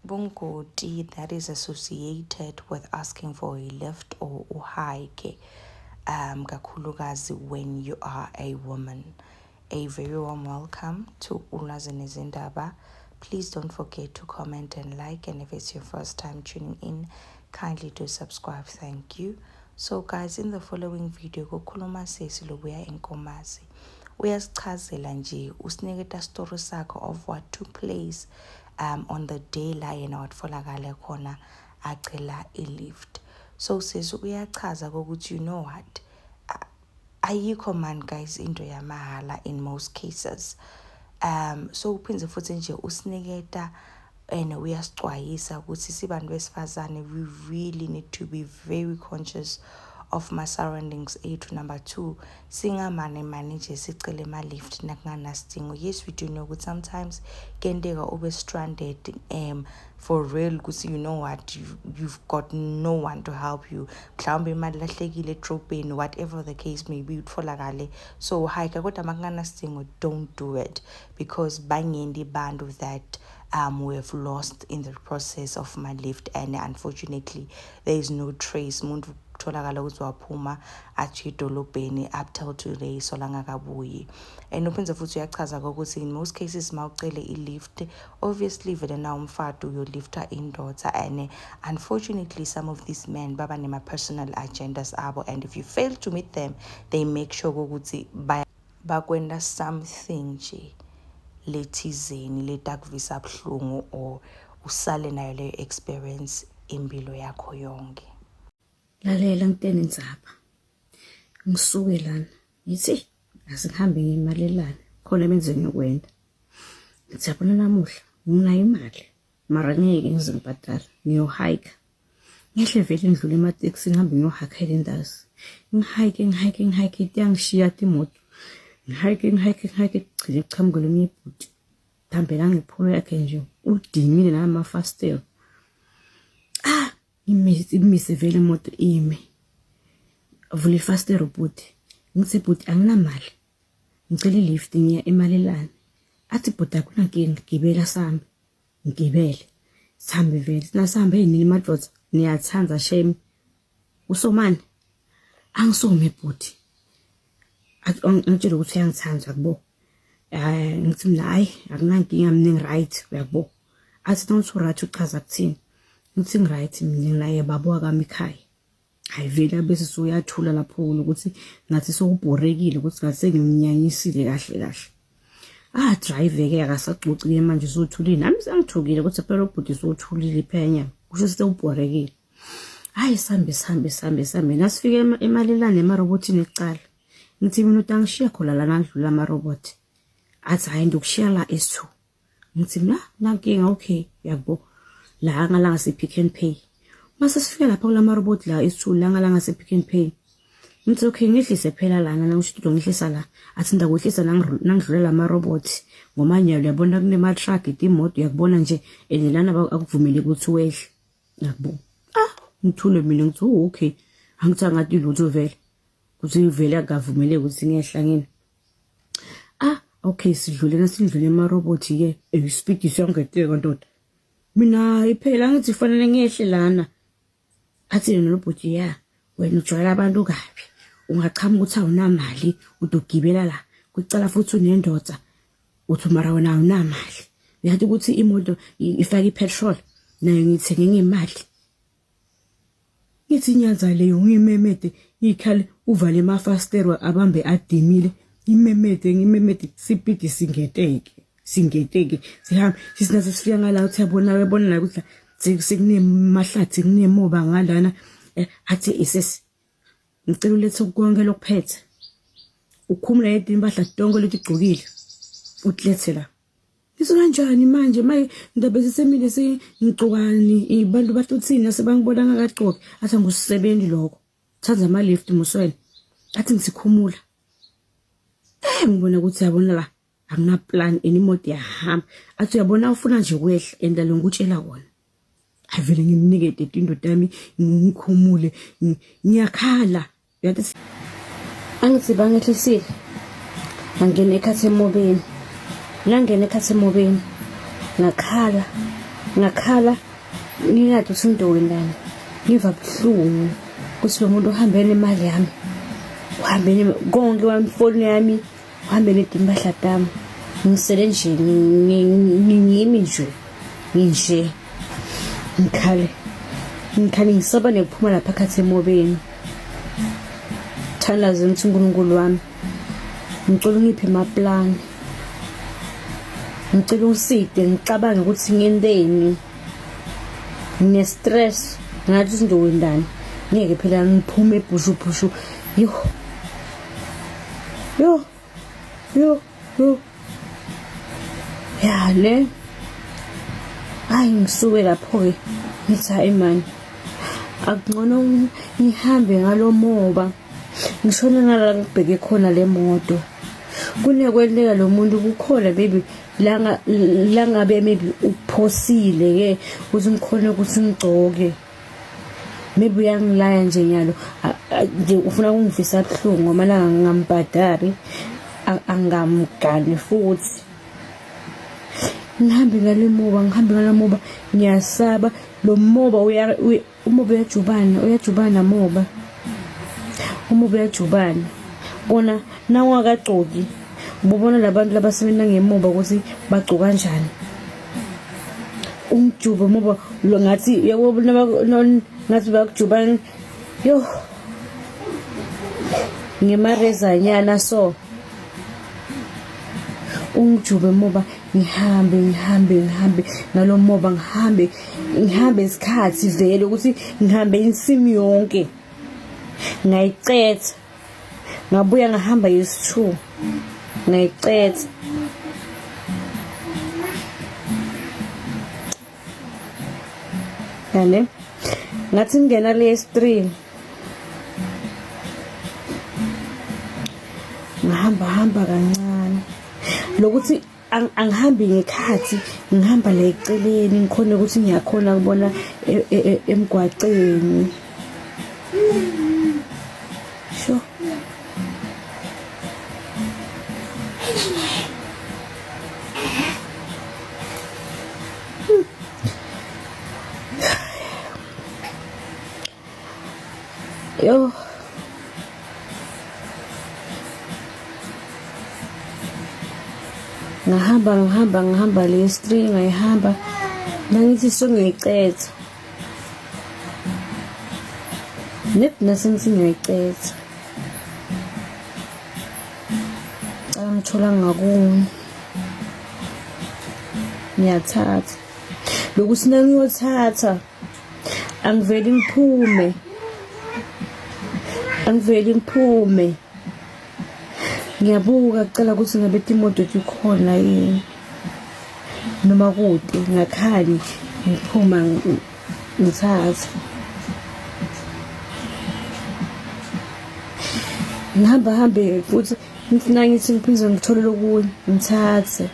Bungoti that is associated with asking for a lift or uhike, kakhulukazi when you are a woman. A very warm welcome to Ulwazi Nezindaba. Please don't forget to comment and like, and if it's your first time tuning in, kindly do subscribe. Thank you. So guys, in the following video kukhuluma sesi lobuya eNkomazi. Uyasichazela nje, usiniketa story sakhe of what took place on the day la yena watfolakala khona acela i-lift. So sesi uyachaza kokuthi, you know what, ayikho man guys into yamahala in most cases. So uphindze futhi nje usiniketa and uyasicwayisa ukuthi sibantu besifazane, we really need to be very conscious of my surroundings ethu. Number two, singamane mane nje sicele ema-lift nakunganasidingo. Yes, we do know ukuthi sometimes kuyenteka ube stranded for real, ukuthi you know what, you've got no one to help you, mhlawumbe imali lahlekile edrobheni, whatever the case may be, utfolakale so hike, kodwa makunganasidingo, don't do it, because banyenti bantu that we have lost in the process of my lift, and unfortunately there is no trace. Umuntu kutholakala ukuthi waphuma athi edolobheni, up till today solangakabuyi. And uphindze futhi uyachaza ukuthi in most cases mawucele i-lift, obviously vele na umfati uyolifta indoda, and unfortunately some of these men baba nema-personal agendas abo, and if you fail to meet them, they make sure ukuthi bakwenta something nje lethizeni letakuvisa buhlungu or usale nayo leyo experience impilo yakho yonke. Lalela ngiteni ndzaba. Ngisuke lana. Ngithi asihambe ngemalelana khona benze ngiyokwenda. Ngithi yabona namuhla nginayo imali mara ngeke ngize ngibhadale, ngiyohike. Ngehle vele ngidlule ematekisini, ngihambe ngiyohakha elendazi. Ngihike, ngihike, ngihike, iyangishiya imoto. Ngihike, ngihike, ngihike, gcine kuqhamuke omunye ibhuti. Mhlawumbe la ngepholo yakhe nje udimile namafasitela. Ah, imise vele imoto ime. Avula ifasitela ubhuti. Ngithi bhuti anginamali. Ngicela i-lift ngiya emalelane. Athi bhuti akunankinga, gibela sambe. Ngigibele. Sihambe vele. Sinasambe nini madoda, niyathanda shame. Usomani? Angisome bhuti. Angitshela ukuthi uyangithanda kubo. Hayi, ngithi mina hayi akunankinga, mina ngi-right, uyakubo. Athi nawuthi u-right uchaza kuthini? Ngithi ngi-right mina, nginaye baba wakami ekhaya. Hayi vele abese suyathula lapho ukuthi ngathi sewubhorekile, ukuthi ngathi sengimnyanyisile kahle kahle. Ah, drive ke akasacuci ke manje, usuthulile. Nami sengithukile ukuthi phela ubhuti usuthulile phenya. Kusho sewubhorekile. Hayi sambe sambe sambe sambe nasifike emalelane emarobotini ekucala. Ngithi mina utangishiya khona lana ngidlula amarobot. Athi hayi ndokushiya la S2. Ngithi mina nankinga, okay, yabo. La ngala ngase Pick n Pay. Mase sifika lapha kulama robot la S2 la ngala ngase Pick n Pay. Ngithi okay, ngehlise phela lana, nangisho ngihlisa la. Athi ndakuhlisa nangidlula lama robot ngoba nyalo uyabona kunema truck, imoto uyakubona nje, and lana akuvumeleki ukuthi wehle. Yabo. Ah, ngithule mina, ngithi oh okay. Angithi angathi lutho vele. Kuthi vele akavumeleki ukuthi ngiyehla ngini. Ah, okay, sidlule nasidlule emarobothi ke, ispeed siyangeteka ndoda. Mina phela ngithi kufanele ngehle lana. Athi yena lo bhuti, ya wena ujwayela abantu kabi. Ungachamuka ukuthi awunamali udogibela la. Kucala futhi unendoda. Uthi mara wena awunamali. Uyathi ukuthi imoto ifake ipetrol nayo ngithenge ngemali. Ngithi inyanza leyo, ngimemede ikhale, uvale amafasitela abambe adimile, ngimemede ngimemede, sipidi singeteke singeteke, sihambe sisinaso sifika ngala, uthi yabona uyabona la ukuthi sekunemahlathi kunemoba ngalana. Athi isesi ngicela ulethe konke lokuphethe, ukhumule yedwa impahla tonke letigcokile, utulethe la. Ngithi kanjani manje maye ndabe sisemile sengigcokani, abantu batothini asebangibona ngakagcoki? Athi angusisebenzi lokho, thanda ama lift muswele. Athi ngisikhumula, ngibona ukuthi yabona la akuna plan, imoto iyahamba. Athi uyabona ufuna nje ukwehla enda lo ngikutshela kona. Avele ngimnikete indoda yami, ngikhumule, ngiyakhala, uyathi. Angithi bangehlisile, ngangena ekhathi emobeni, ngangena ekhathi emobeni, ngakhala. Ngakhala ngingathi ukuthi ngidowendani ngiva buhlungu ukuthi lo muntu uhambe nemali yami uhambe konke wamfoni yami uhambe nedimpahla tami ngisele nje ngimi nje nginje ngikhale ngikhale ngisaba nekuphuma lapha khathi emobeni thandaze ngithi uNkulunkulu wami ngicela ungiphe amaplani ngicela ungiside ngicabange ukuthi ngenteni ngine-stress ngathi izinto wendani ngeke phela ngiphume ebhushu bhushu yo yo yo yo ya le hayi ngisuke lapho-ke ngithi hayi mani akungcono ngihambe ngalo moba ngishone ngala ngibheke khona le moto kunekweleka lo muntu kukhona maybe langabe maybe uphosile ke ukuthi ngikhone ukuthi ngigcoke maybe uyangilaya nje nyalo nje ufuna ukungivisa buhlungu ngoba la ngingambhadari angamgani futhi ngihambe ngale moba ngihambe ngale moba ngiyasaba lo moba uya Umoba uyajubana, uyajubana moba. Umoba uyajubana. Kona nawungakagcoki ubona labantu labasebenza ngemoba ukuthi bagcoka kanjani. Umjubo moba lo ngathi yabo ngathi bakujuba yo ngemarezanyana so ungijube moba ngihambe ngihambe ngihambe ngalo moba ngihambe ngihambe isikhathi vele ukuthi ngihambe insimu yonke ngayicetha ngabuya ngahamba yesi-two ngayicetha yane ngathi ngingena le 3 ngahamba hamba kancane lokuthi angihambi ngekhathi ngihamba la eceleni ngikhona ukuthi ngiyakhona ukubona e, e, e, emgwaqeni sure Yo. Ngahamba ngihamba ngihamba le string ngayihamba nangithi sengiyicetha. Nip nasengithi ngiyayicetha. Cala ngithola ngakunye. Ngiyathatha. Lokuthi nangiyothatha angiveli ngiphume angiveli ngiphume ngiyabuka kucela ukuthi ngabe imoto ikhona yini noma kude ngakhali ngiphuma ngithatha ngihamba hambe futhi ngifuna ngithi ngiphinde ngithole lokunye ngithathe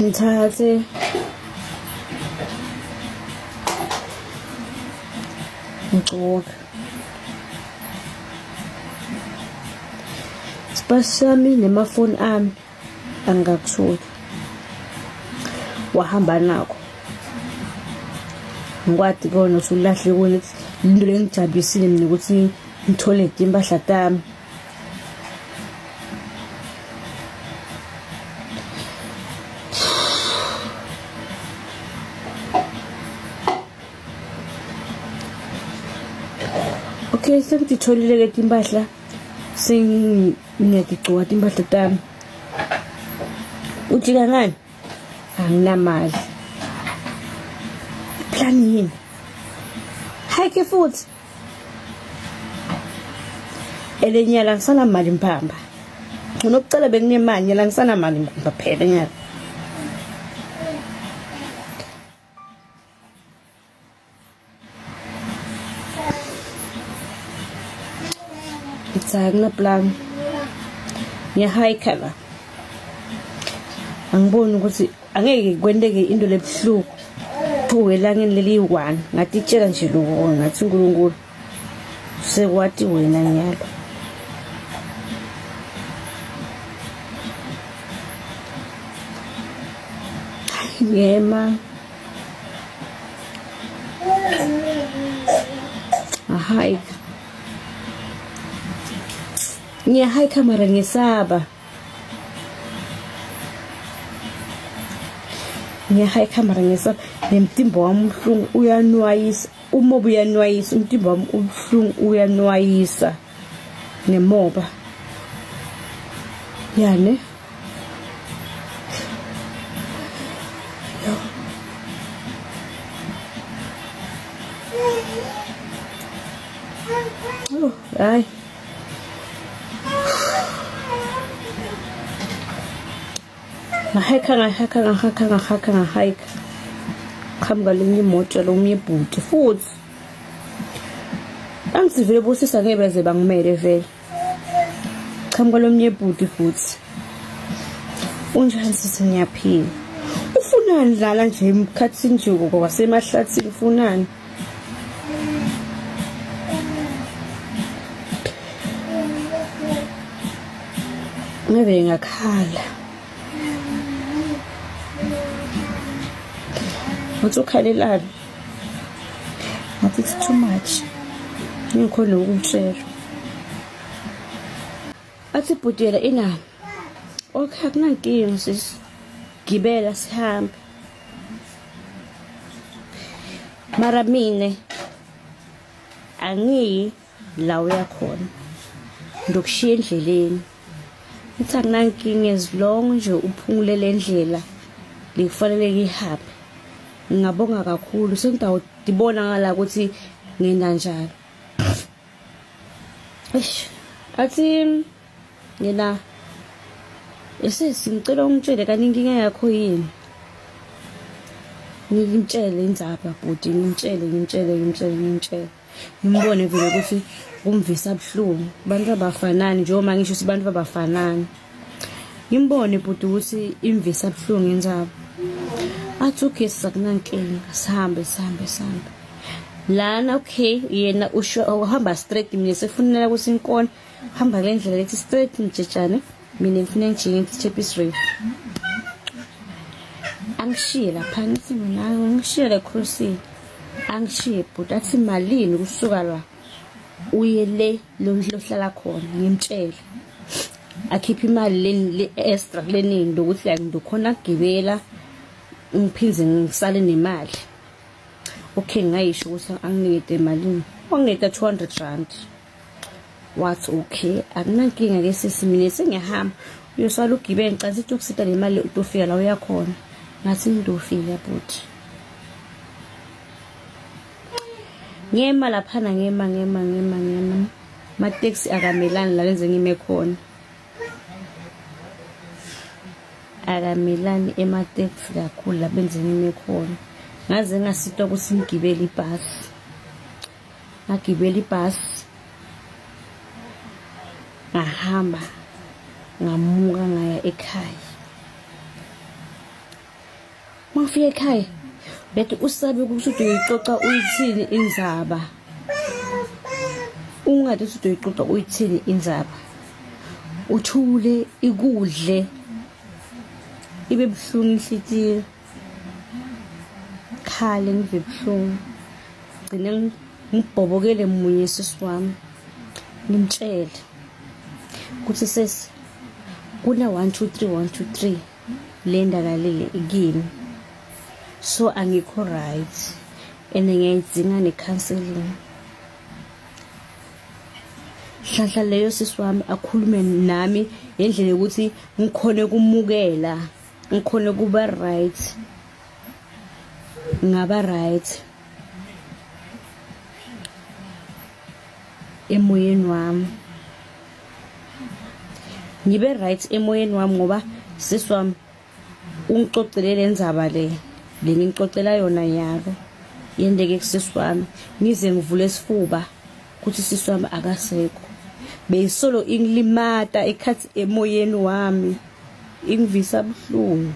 ngithathe ngigcoke sipasi sami nemafoni ami angikakutholi wahamba nakho ngikwadi kona ukuthi ulahle kona into lengijabulisile mina ukuthi ngithole timpahla tami Okay, sengititholile ke timpahla sengiyatigcoka timpahla tami ujika ngani anginamali plan yini hayi ke futhi elenyala ngisanamali mpamba ngcono kucela benginemali nyala ngisanamali mpamba phela nyala Ngithi akunaplan. Ngiyahayikha la. Angiboni ukuthi angeke kwenteke into lebuhlungu. Phuke elangeni leliyi-one. Ngatitshela nje lokho ngathi uNkulunkulu sekwati wena nyalo. Ngema ngahayika, ngiyahayikha mara ngisaba. Ngiyahayikha mara ngisaba, nemtimba wami ubuhlungu uyanwayisa, umoba uyanwayisa, umtimba wami ubuhlungu uyanwayisa nemoba yani. Oh, hayi, ngahayikha, ngahayikha, ngahayikha, ngahayikha, ngahayikha, qhamuka lenye imoto lomunye ibhuti futhi angisivele busisa, ngeke beze bangimele vele. Qhamuka lomnye ibhuti futhi, unjani sisi? Ngiyaphila. Ufunani dlala nje emkhathini nje kwasemahlathini, ufunani? Ngavele ngakhala. Uthi ukhalelani? Ngathi it's too much, ngikhona ukutshela. Athi bhutela inani. Okay, akunankinga sisi, gibela sihambe. Mara mine angiyi la uyakhona, ndokushiya endleleni. Ngithi akunankinga, as long nje uphungule le ndlela lekufanele ngihambe, ngingabonga kakhulu. Sengidawudibona ngala ukuthi ngenda njani. Eish, athi yena, esesi ngicela ungitshele kanti inkinga yakho yini. Ngimtshele indzaba bhuti, ngimtshele, ngimtshele, ngimtshele, ngimtshele, ngimbone vele ukuthi kumvisa buhlungu. Abantu abafanani, njengoba ngisho ukuthi abantu abafanani. Ngimbone bhuti ukuthi imvisa buhlungu indzaba. Athi okay sakunankinga, sihambe, sihambe, sihambe lana. Okay, yena usho uhamba straight, mina sefunela ukuthi inkona hamba kule ndlela lethi straight mjejane, mina ngifuna ngijike ngithi Chappies Reef. Angishiye lapha, ngithi mina ngishiye le crossing. Angishiye bhuti, athi malini kusuka la uye le lohlala khona? Ngimtshele, akhiphe imali le extra leningi lokuthi like ngikhona kugibela ngiphinde ngisale nemali. Okay, ngayisho ukuthi anginikete emalini, wanginiketa 200 rand. Wathi okay, akunankinga ke sisi, mina sengiyahamba, uyosala ugibele, ngicela sithi ukusita le mali utofika la uyakhona. Ngathi ngidofika bhuti. Ngema laphana, ngema, ngema, ngema, ngema, amateksi akamelani la lenze ngime khona, akamelani emateksi kakhulu la benze ngime khona. Ngaze ngasitwa ukuthi ngigibele ibhasi, ngagibela ibhasi, ngahamba, ngamuka ngaya ekhaya. Mangifika ekhaya bethi usabe ukuthi uyoyicoca uyithini indzaba, ungathi uthi uyoyicoca uyithini indzaba, uthule ikudle ibe buhlungu inhlitiyo, khale ngive buhlungu. Gcine ngibhobokele munye sisi wami, ngimtshele ukuthi sesi kuna 1 2 3 1 2 3 le ndakalile kimi, so angikho right and ngiyayidzinga ne-counseling. Hlanhla leyo sisi wami akhulume nami ngendlela yokuthi ngikhone kumukela, ngikhone kuba right, ngaba right emoyeni wami, ngibe right emoyeni wami, ngoba sisi wami ungicocele le ndzaba le lengicocela yona nyalo yenteke kusisi wami, ngize ngivule isifuba ukuthi sisi wami akasekho. Beyisolo ingilimata ikhathi emoyeni wami, ingivisa buhlungu.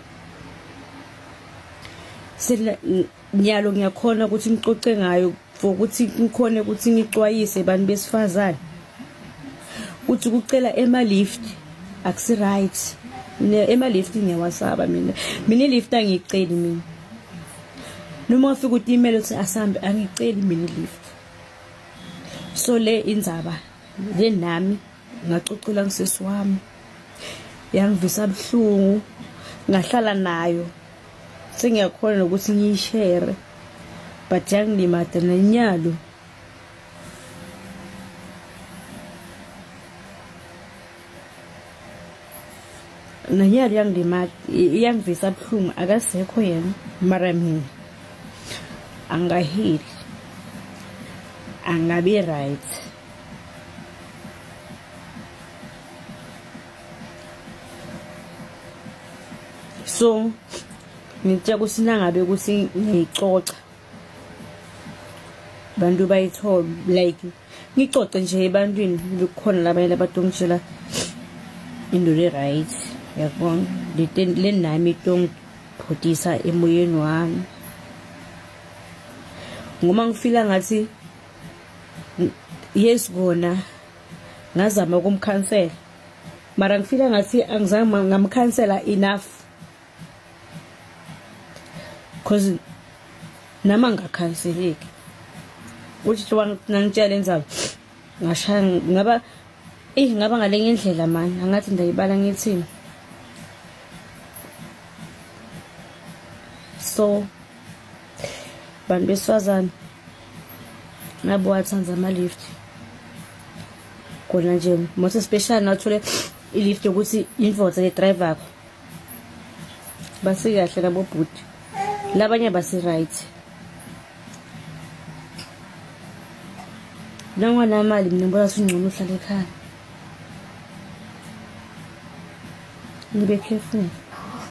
Nyalo ngiyakhona ukuthi ngicoce ngayo for ukuthi ngikhone ukuthi ngicwayise abantu besifazane ukuthi kucela ema-lift akusi right. Mina ema-lift ngiyawasaba mina. Mina i-lift angiyiceli mina. Noma ufika utimele uthi asambe angiceli mina i-lift. So le indzaba le nami ngacucula ngisisi wami. Yangivisa buhlungu ngahlala nayo. Sengiyakhona nokuthi ngiyishere. But yangilimata nenyalo. Nanyalo iyangilimata, iyangivisa buhlungu akasekho yena mara mina angahili angabi right. So ngitshela ukuthi nangabe ukuthi ngiyicoca abantu bayithole like ngicoce nje ebantwini bekukhona labanye labatongitshela into le-right yabona le nami itongiphodisa emoyeni wami ngoba ngifila ngathi yes kona ngazama ukumkhansela mara ngifila ngathi angizange ngamkhansela enough cause nami angakhanseleki uthi nangitshela indzaba ngashaya ngaba eyi ngaba ngalenye indlela mani angathi ndayibala ngithini so bantu besifazane ngabe wathanda ama-lift kona nje most especially nathole i-lift yokuthi indvodza le-drive-akho basikahle labobhuti labanye basi-right nangonamali mina ngibona singcono uhlala ekhaya nibe careful.